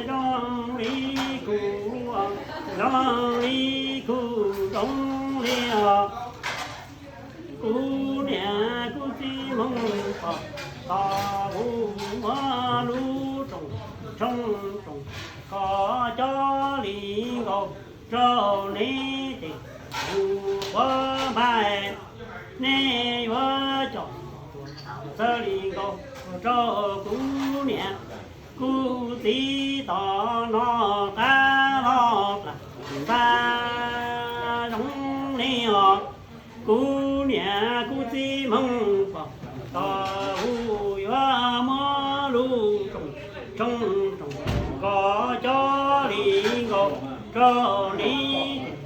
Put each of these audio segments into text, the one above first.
Zoo li kuv, zoo li kuv, zoo li os. Kuv niam kuv txiv Hmoob Pov, tau kuv muab lub rooj tshoob rooj kos cov li nkaus rau neb ces kuv quav npais, neb yuav coj txawj li nkaus rau kuv niam kuv txiv tom no qab los plas npab zoo li os. Kuv niam kuv txiv Hmoob Pov, tau kuv yuav muab lub rooj tshoob rooj kos cov li nkaus rau neb ces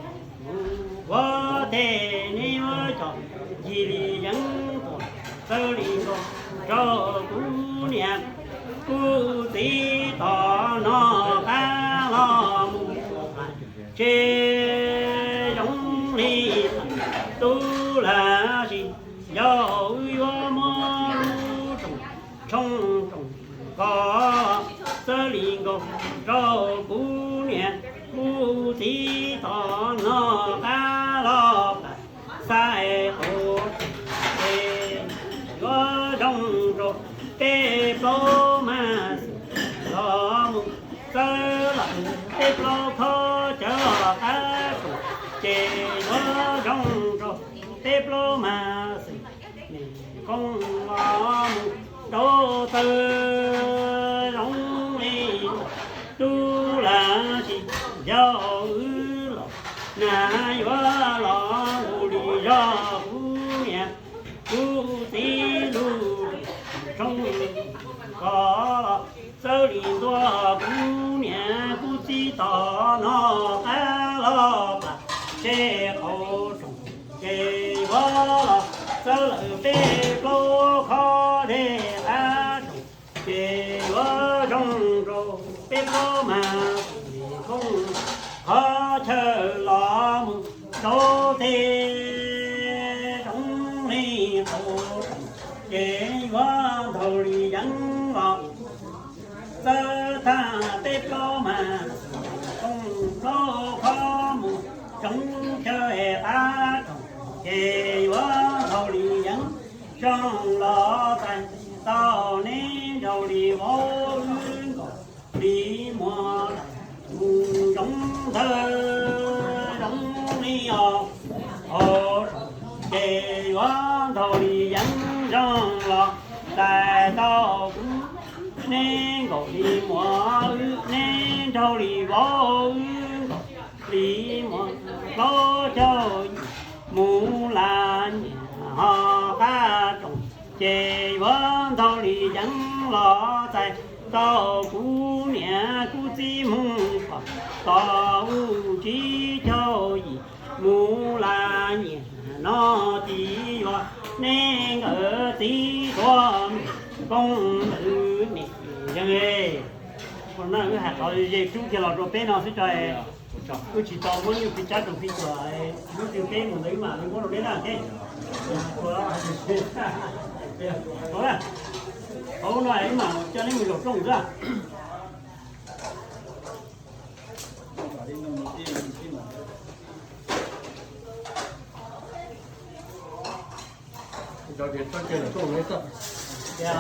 kuv quav npais, neb yuav coj ncig li yeeb tuaj txawj li nkaus rau kuv niam kuv txiv tom no qab los mus tsev zoo li tub lam sis yau wb yuav muab lub rooj tshoob rooj kos txawj li nkaus rau kuv niam kuv txiv tom no qab los plas xaij qaum tsev, yuav zoo rau peb plaub mas xwm los mus txawj lawm peb plaub khob cawv los qab rooj, ces yuav zoo rau peb plaub mas xwm, me koob los mus rau txawj zoo li tub lam sis yau wb los, nas yuav los mus li zog kuv niam kuv txiv lub rooj tshoob kos los txawj li ntua kuv niam kuv txiv tom no qab los plas seb qaum rooj, ces yuav los txawj lawm peb plaub khob dej qab rooj, ces yuav zoo rau peb plaub mas me koob, qhov chaw los mus rau txawj zoo li qaum rooj, ces yuav ntaug li yeeb los txawj tag peb plaub mas xwm, koob plaub khob mus tsoov chaw qab rooj, ces yuav ntaug li yeeb zoo los txais tau neb nraug li vauv wb nkaus li muag mus zoo ntawd zoo li os. Ces yuav ntaug li yeeb zoo los txais tau kuv neb nkaus li muag wb, neb nraug li vauv wb nkaus li muag plaub caug yim mus laj nyiam ho qab rooj, ces yuav ntaug li yeeb los txais tau kuv niam kuv txiv Hmoob Pov, tau u tsib caug yim mus laj nyiam no, txiv yuav neb nkawd txiv tuav me koob ntawm me yeeb. Ua no wb hais qhov ze rub kiag los rau peb no xwb tso. Wb tsis tau muab nyuj phi cab rau phi cuam, lub twg peb mus ntawd wb mam li muab rau neb na. Hauv no wb mam coj neb mus zaum rooj xwb. Cov tias txoj kev lawm tuaj ua neb txoj. Tias